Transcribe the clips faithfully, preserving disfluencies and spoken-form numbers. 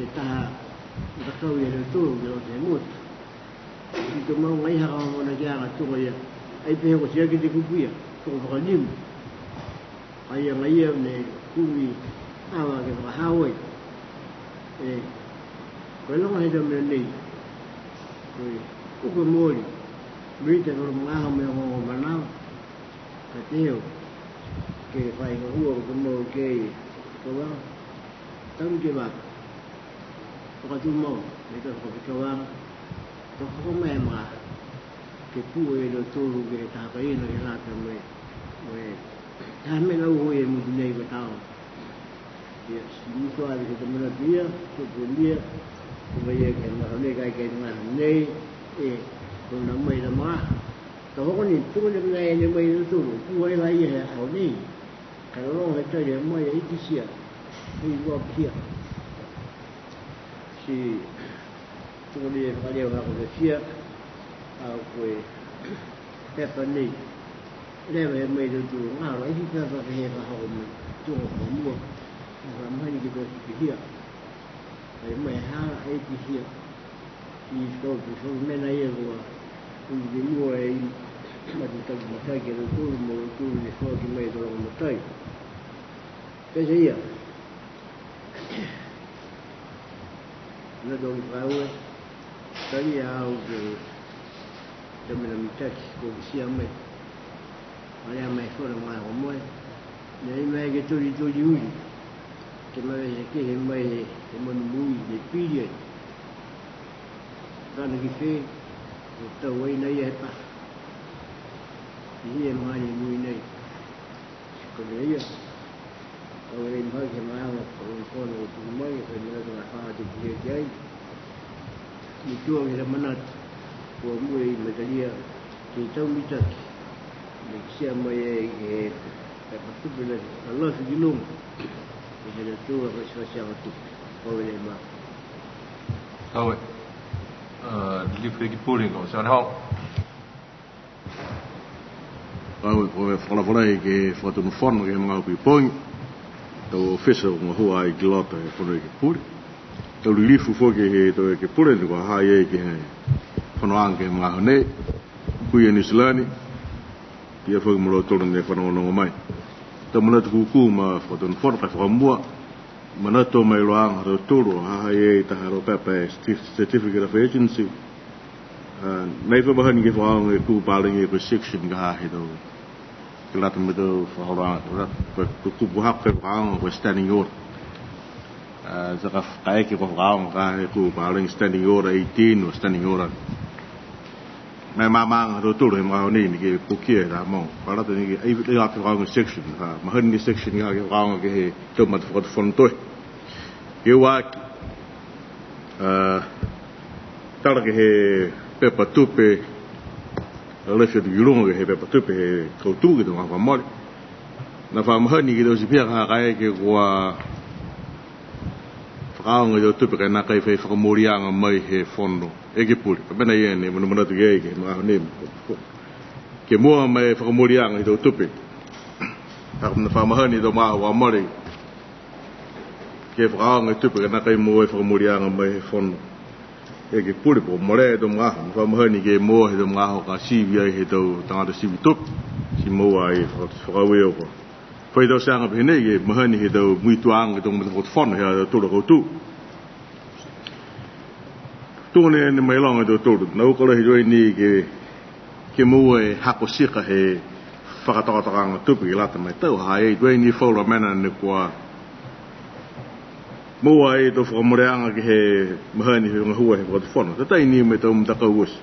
Taha matakau ia lautolu ke loto he motu. Ti to mau ngai haka mona ki aga tuko ia. Ai pehē ko tiaki te kupu ia, tuko fakalimu. Ai a ngai ia ne kumi awa ke fakahau ai. E, ko e loga he tau mena nei. Ko e, ko e moli. Mita ko e loga ha mea ko manao. Ka te o. Ke fai ko ua ko mau ke ko wa. Tau ke wa. Whakatumau, me ka whakapikawanga, ka whakamea mā, ke pū e lautolu ke taha kaina ke lata mo e, mo e, taha mena uho e mutu nei ko tao. Ia, si mutu a ke te mena pia, ke pū nia, ko mai e ke maha nei, kai ke maha nei, e, ko na mai na mā. Ka hoko ni, tuku ni mena e ne mai lautolu, pū ai la ia he aho nei. Ka lologo he tali a mai a itisia, hei ua pia. Ti, tuku ni e fakaleo ha ko e fia, a ko e pepa nei. Leva he mai tau tū, ngalo, e fia pepa he fa hoko mai, tuku ko mua. Ngalo, mai ni ke tau pihia. Ai mai ha, e pihia. I tau, tau mena ia kua, kua i mua e i, ma te tau matai ke tau tū, mo tū ni fua ki mai tau matai. Pete ia. Na tau ni whaue, tali a au ke, te mena mitaki, ko sia mai. Alea mai fua na mai ko moe. Nei mai ke tuli tuli uli. Ke mai he ke he mai he, he manu mui, he piri ai. Tana ki fē, ko tau ai na ia he pa. I hia e mani mui nei. Ko mea ia. Au e maha ke maha, ko e kono o tuku mai, ko e mea ko e maha tuku hia ki ai. Ni tua ke he manatu, kua mua i matalia, ke tau mitaki. Ni sia mai e, e, e patupe la, a la fiki longa. E he la tua ka sia sia tupe. Ko e le ma. Aue. Uh, Lilifu Ekepule ko, Sione Hall. Aue, ko e fakalafa lahi ke he Fakatonu Fono ke he magaaho pogipogi. Tau ofisa kua gahua ai ki loto he Fono Ekepule. Tau lilifu foki he tau ekepule ne kua ha i ai ke he fonoaga ke he magaaho nei. Ko ia Niu Silani. Pihia foki mo lautolu ne fanogonogo mai. Tau manatu kūkū ma Fakatonu Fono ka e fakamua. Manatu mo e iloaaga ha tautolu, ha ha i ai taha lau pepa e certif-, certificate of agency. A, nai fa mahani ke fakaaoga e kupu palagi ko e section ka ha he tau. Ke lata mo e tau fakaholoaga, ko e, ko e kupu hako ke fakaaoga ko e standing order. A, ti ka, kaeke kua fakaaoga ka ha he kupu palagi standing order eighteen or standing order. Mo e maamaaga ha tautolu he magaaho nei ni ke pukia e taha mogo. Kua lata ni ke, ai, ai ake fakaaoga section, ha, mahani ni section ka ke fakaaoga ke he tau matafakatufono tohi. Ke ua aki, a, tala ke he pepa tupe, a, lefi atu ki luga ke he pepa tupe he kautū ke he tau magaaho kua mole. Ne fa mahani ke he tau sipia ka ha kaeke kua fakaaoga e tau tupe ka e nākai fai fakamooliaga mai he Fono Ekepule. Ko e mena ia ne manamanatu ki ai ke he magaaho nei. Ke moua mai e fakamooliaga he tau tupe. Ha ko e mena fa mahani he tau magaaho kua mole. Ke fakaaoga e tupe ka e nākai moua e fakamooliaga mai he Fono Ekepule po ke molea e tau magaaho. Ne fa mahani ke moua he tau magaaho ka sivi ai he tau tagata sivi tupe. Ti moua ai e faka-, fakaaue o kua. Fai tauteaga pehē nei ke mahani he tau muituaaga ke he tau matafakatufono he ha tautolu a kautū. Tuga ni e mailoga e tautolu, ne uka lahi tuai ni ke, ke moua e hako tika he fakatokatokaaga tupe ke lata mo e tau, ha ha i ai tuai ni falu a mena ne kua moua e tau fakamoleaga ke he mahani he gahua he fakatufono. Tatai ni mo e tau matakau oti.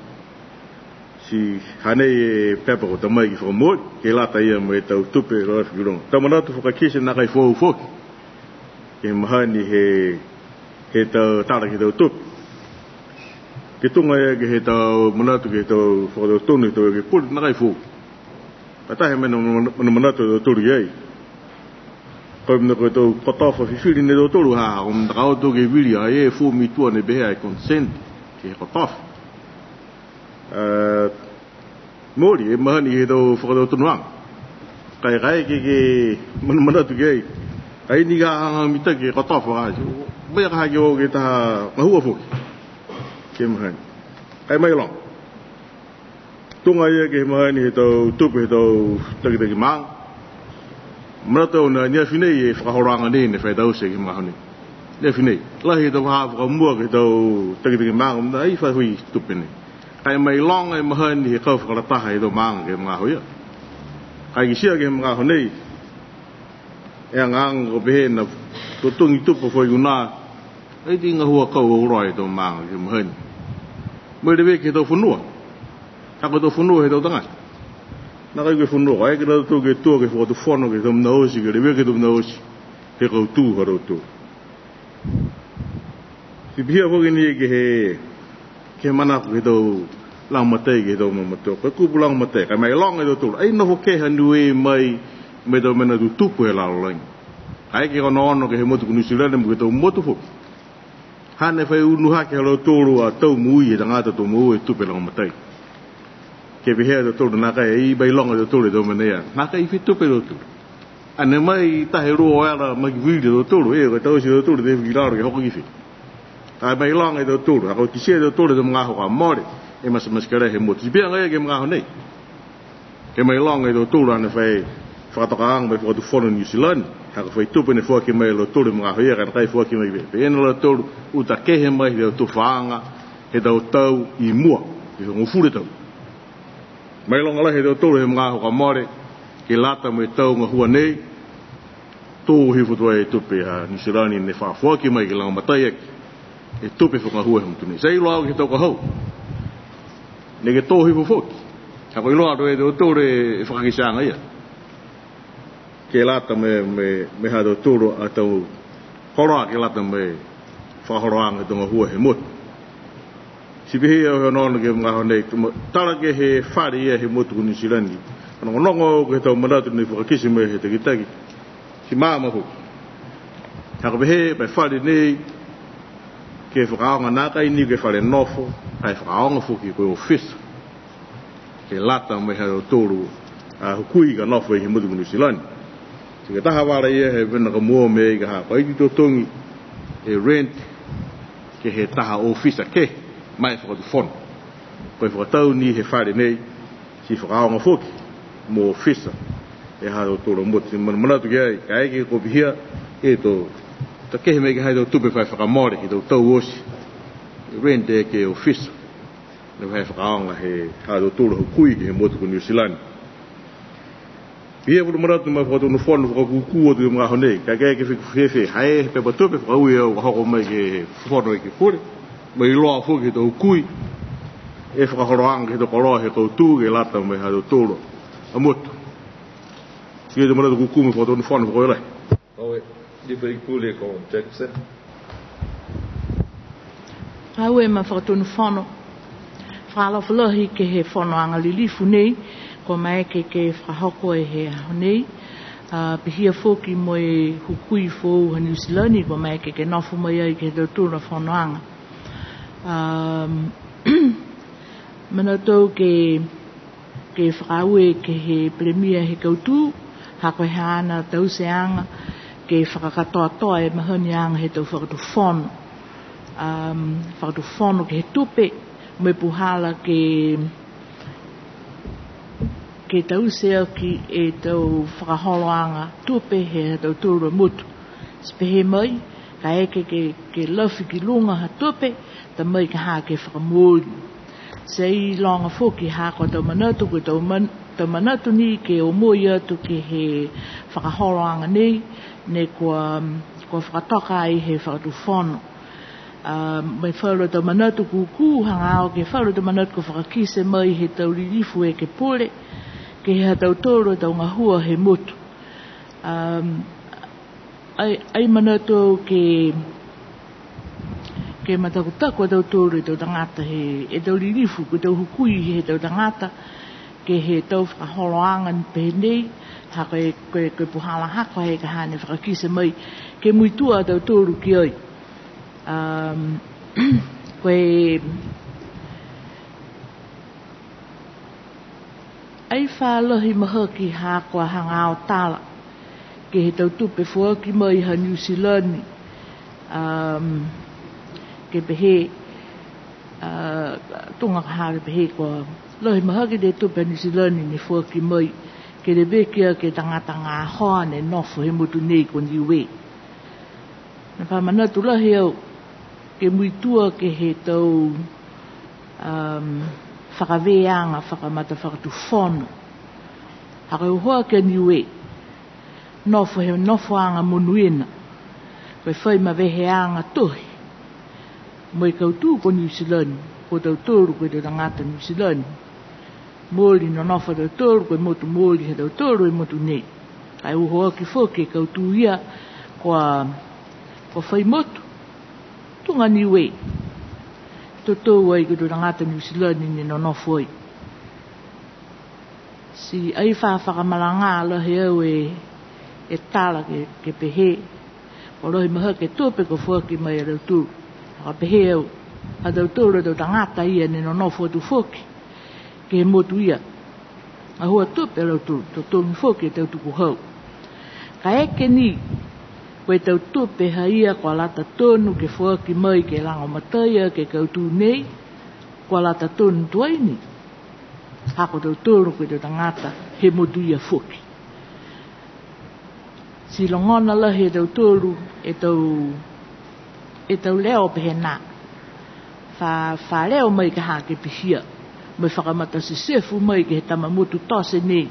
Ti hanei e pepa kua ta mai ke fakamooli, ke lata ia mo e tau tupe lalafi ki luga. Tau manatu fakakite nākai foou foki. Ke he mahani he, he tau tala ke he tau tupe. Ke tuga ia ke he tau manatu ke he tau fakatautonu he tau ekepule, nākai foou. Ka taha e mena, mena, mena manatu a tautolu ki ai. Ko e mena ko e tau kotofa fifili ne tautolu ha, ko e mena ka o tautolu ke vili ai e foou mi tua ne pehē ai consent, ke he kotofa. A, mooli, e mahani he tau fakatautonuaga. Ka e, ka e ke, ke manamanatu ki ai. Ai ni ka hagahaga mitaki e kotofa ka, Mai ka hake o ke taha gahua foki ke he mahani. Ka e mailoga. Tuga ia ke he mahani he tau tupe he tau takitaki maaga. Manatu au ne, ne afi nei e fakaholoaga nei ne fai taute ke he magaaho nei. Ne afi nei. Lahi e tau vahā fakamua ke he tau takitaki maaga, mena ai fai hui tupe nei. Ka e mailoga e mahani he kau fakalataha he tau maaga ke he magaaho ia. Ka e kitia ke he magaaho nei. E agaaga ko e pehē na totogi tupe foki unā. Ai ti gahua kau auloa e tau maaga ke he mahani. Mo e leveki he tau fonua. Ha ko e tau fonua he tau tagata. Nākai ko e fonua, ka e ke lautolu ke tua ke he fakatufono ke he tau mena oti, ke leveki he tau mena oti. He kautū ha lautolu. Ti pihia foki ni ke he, ke he manako ke he tau lagomatai, ke he tau mamatua. Ko e kupu lagomatai, ka e mailoga e tautolu. Ai nofo kehe a Niue mai, mo e tau mena tutupu he lalolagi. Ai ke onoono ke he motu ko Niu Silani mo e tau motu foki. Hane fai unu hake ha lautolu a tau moui e tagata tau moui e tupe lagomatai. Ke pehē a tautolu nākai ai mailoga e tautolu e tau mena ia. Nākai fai tupe a tautolu. Ane mai taha e rua o ela mai ki vili a tautolu, e, ka taute a tautolu, te fai ki lalo ke hoko ki fē. Ka e mailoga e tautolu, ha ko e kitia e tautolu e tau magaaho ka mole, e matematekelea he motu. Ti pihia agaia ke he magaaho nei. Ke mailoga e tautolu ane fai fakatokaaga mo e fakatufono Niu Silani, ha ko e fai tupe ne foaki mai e lautolu he magaaho ia, ka nākai foaki mai pē. Pehē a lautolu, uta kehe mai he tau tufaaga, he tau tau i mua, he hogofulu e tau. Mailoga lahi e tautolu he magaaho ka mole, ke lata mo e tau gahua nei, tō hifo tuai e tupe ha Niu Silani ne fa foaki mai ke lagomatai aki e tupe fakagahua he motu nei. Ti iloa au ke he tau ka hau. Neke tō hifo foki. Ha ko e iloa atu e tautolu e fakakiteaga ia. Ke lata mo e, mo e, mo e ha tautolu a tau koloa ke lata mo e fakaholoaga he tau gahua he motu. Ti pihia au he onoono ke he magaaho nei, tala ke he fale ia he motu ko Niu Silani. Ka e nogonogo au ke he tau manatu ne fakakite mai he takitaki. Ti maama foki. Ha ko e pehē, pehē fale nei, ke fakaaoga nākai ni ke fale nofo, ka e fakaaoga foki ko e ofisa. Ke lata mo e ha tautolu a hukui ka nofo ai he motu ko Niu Silani. Ti ko e taha vala ia he mena ka mua mai ka ha, ko e ai ti totogi e rent ke he taha ofisa ke, ma e fakatufono. Ko e fakatau ni he fale nei, ti fakaaoga foki mo ofisa e ha tautolu a motu. Ti manamanatu ki ai, ka e ke ko e pihia e tau, tau kehe mai ke he tau tupe fai fakamole, ke he tau tau oti. Rent e ke ofisa. Ne fai fakaaoga he ha tautolu a hukui ke he motu ko Niu Silani. Pihia e falu manatu ma e Fakatonu Fono fakakūkū atu ke he magaaho nei, ka e ke fai fēfē, ha e he pepa tupe fakaaue au ka hoko mai ke he Fono Ekepule, mo e iloa foki he tau hukui, e fakaholoaga ke he tau koloa he kautū ke lata mo e ha tautolu a motu. Ti e tau manatu kūkū ma e Fakatonu Fono fakaaue lahi. Fakaaue, Lipa Ekepule ko Jackson. Fakaaue ma e Fakatonu Fono. Fakaalofa lahi ke he fonoaga lilifu nei, kua maeke ke fakahoko e he aho nei. A, pihia foki mo e hukui foou ha Niu Silani, kua maeke ke nofo mai ai ke he tautolu a fonoaga. A, manatu ke ke fakaaue ke he Palemia he kautū, ha ko e haana tauteaga, ke fakakatoatoa e mahaniaga he tau fakatufono. Um, fakatufono ke he tupe, mo e puhala ke, ke taute aki e tau fakaholoaga tupe he ha tautolu a motu. Ti pehē mai, ka e ke, ke, ke lafi ki luga ha tupe, ta mai ka ha ke fakamooli. Ti ai loga foki ha ko e tau manatu, ko e tau man-, tau manatu ni ke omoi atu ke he fakaholoaga nei, ne kua, kua fakatoka ai he Fakatufono. A, mo e falu tau manatu kūkū, hagaao ke he falu tau manatu kua fakakite mai he tau lilifu Ekepule, ke he ha tautolu a tau gahua he motu. A, Ai, ai manatu ke, ke matakutaku a tautolu e tau tagata he, e tau lilifu, ko e tau hukui he tau tagata, ke he tau fakaholoaga ni pehē nei, ha ko e, ko e, ko e puhala haaku he ka hane fakakite mai, ke muitua a tautolu ki ai. Um, ko e, Ai fa lahi mahaki ha kua hagaao tala, ke he tau tupe foaki mai ha Niu Silani, Um, ke pehē, uh, tuga ka ha ke pehē kua lahi mahaki e tupe a Niu Silani ne foaki mai ke leveki aki e tagata gahoa ne nofo he motu nei ko Niue. Ne fa manatu lahi au ke muitua ke he tau, um, fakavēaga fakamatafakatufono. Ha ko e hoaki a Niue, nofo he nofoaga monuina, ko e fai maveheaga tohi mo e kautū ko Niu Silani, ko tautolu ko e tau tagata Niu Silani. Mooli nonofo a tautolu, ko e motu mooli ha tautolu e motu nei. Ka e hoaki foki e kautū ia kua, kua fai motu, tuga Niue. Totou ai ko e tau tagata Niu Silani ne nonofo ai. Ti ai fa fakamalagā lahi au e, e tala ke, ke pehē, kua lahi mahaki e tupe kua foaki mai a lautolu. Ka pehē au, ha tautolu a tau tagata ia ne nonofo atu foki ke he motu ia. Gahua tupe a lautolu, totogi foki e tau tukuhau. Kaeke ni, ko e tau tupe ha ia kua lata tonu ke foaki mai ke lagomatai aki e kautū nei, kua lata tonu tuai ni. Ha ko tautolu ko e tau tagata he motu ia foki. Ti logona lahi e tautolu e tau, e tau leo pehē nā. Fa, fa leo mai ka ha ke pihia, mo e fakamatasesefu mai ke he tama motu tote nei.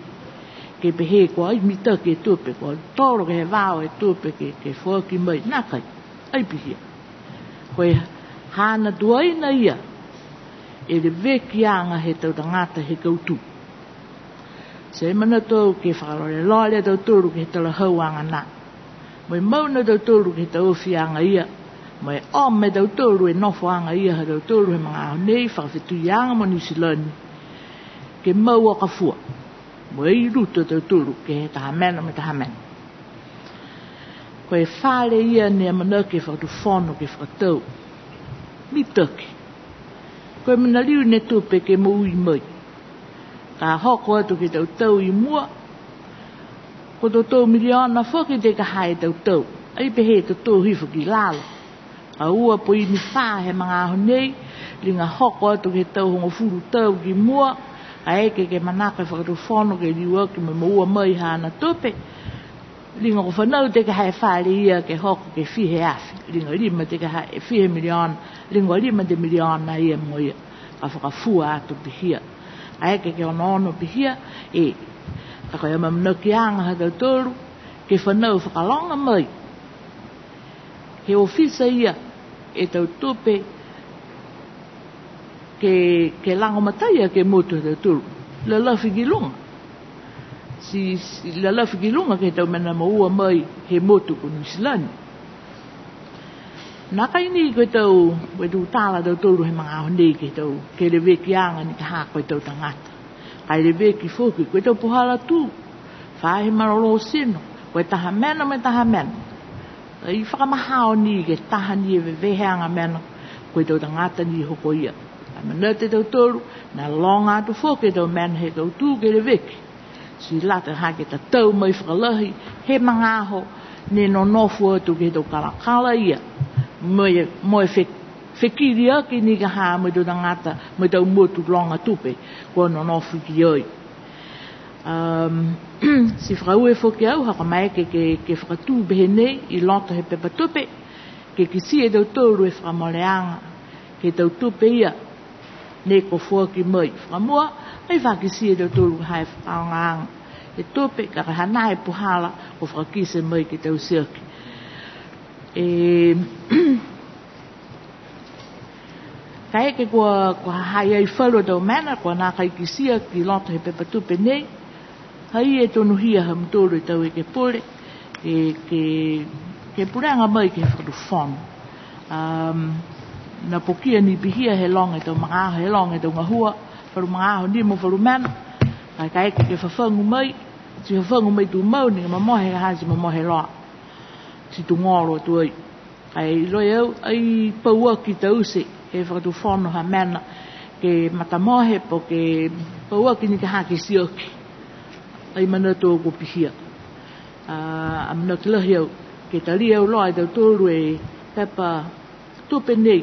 Ke pehē kua ai mitaki e tupe, kua tolo ke he vao e tupe ke, ke foaki mai, nākai, ai pihia. Ko e haana tuaina ia e levekiaga he tau tagata he kautū. Ti ai manatu au ke fakalolelole a tautolu ke he talahauaga nā. Mo e mauna a tautolu ke he tau ofiaga ia. Mo e oma e tautolu e nofoaga ia ha tautolu he magaaho nei, fakafetuiaga mo Niu Silani. Ke mau o ka fua. Mo e i luto a tautolu ke he taha mena mo e taha mena. Ko e fale ia ne amanaki e Fakatufono ke fakatau. Mitaki. Ko e mena liu ne tupe ke moui mai. Ka hoko atu ke he tau tau i mua, ko e totou miliona foki te ka ha e tau tau. Ai pehē totou hifo ki lalo. Ka ua poini fā he magaaho nei, liga hoko atu ke he tau hogofulu tau ki mua, kaeke ke manako e Fakatufono ke liuaki mo e moua mai haana tupe. Liga ko e fanau te ka ha e fale ia ke hoko ke fiha e afe, liga lima te ka ha e fiha miliona, liga lima te miliona ia mo ia. Ka fakafua atu pihia. Kaeke ke onoono pihia, e, ka ko e amaamanakiaga ha tautolu, ke fanau fakaloga mai he ofisa ia e tau tupe ke, ke lagomatai aki e motu ha tautolu. Lalafi ki luga. Ti, ti lalafi ki luga ke he tau mena moua mai he motu ko Niu Silani. Nākai ni ko e tau, ko e tau tala a tautolu he magaaho nei ke he tau, ke he levekiaga ni ka ha ko e tau tagata. Ka e leveki foki, ko e tau puhala tū, faahi malolō tino, ko e taha mena mo e taha mena. Ai fakamahao ni ke taha ni e veveheaga mena, ko e tau tagata ni hoko ia. Ai manatu e tautolu, ne loga atu foki e tau mena he kautū ke leveki. Ti lata ha ke tatau mai fakalahi, he magaaho ne nonofo atu ke he tau kalakala ia. Mo e, mo e fe-, fekili aki ni ka ha mo e tau tagata, mo e tau motu loga tupe, kua nonofo ki ai. Um, ti fakaaue foki au, ha kua maeke ke, ke fakatū pehē nei, i loto he pepa tupe, ke kitia e tautolu e fakamoleaga, ke he tau tupe ia, ne kua foaki mai. Fakamua, ai fa kitia e tautolu ha e fakaaogaaga e tupe, ka, ka ha nā e puhala, kua fakakite mai ke taute aki. E, kaeke kua, kua ha ha i ai falu a tau mena, kua nākai kitia ki loto he pepa tupe nei, ha ia e tonuhia ha mutolu e tau ekepule, ke, ke, ke pulega mai ke he Fakatufono. Um, ne pokia ni pihia he loga e tau magaaho, he loga e tau gahua, falu magaaho ni mo falu mena, ka, kaeke ke fafagu mai, ti fafagu mai tumau ni, momohe ka ha ti momohe loa. Ti tugolo atu ai. Ai iloa e au, ai pauaki taute he Fakatufono ha mena ke matamohe po ke pauaki ni ka ha ke tiaki. Ai manatu au kua pihia. A, amanaki lahi au, ke talia au loa e tautolu e, pepa tupe nei.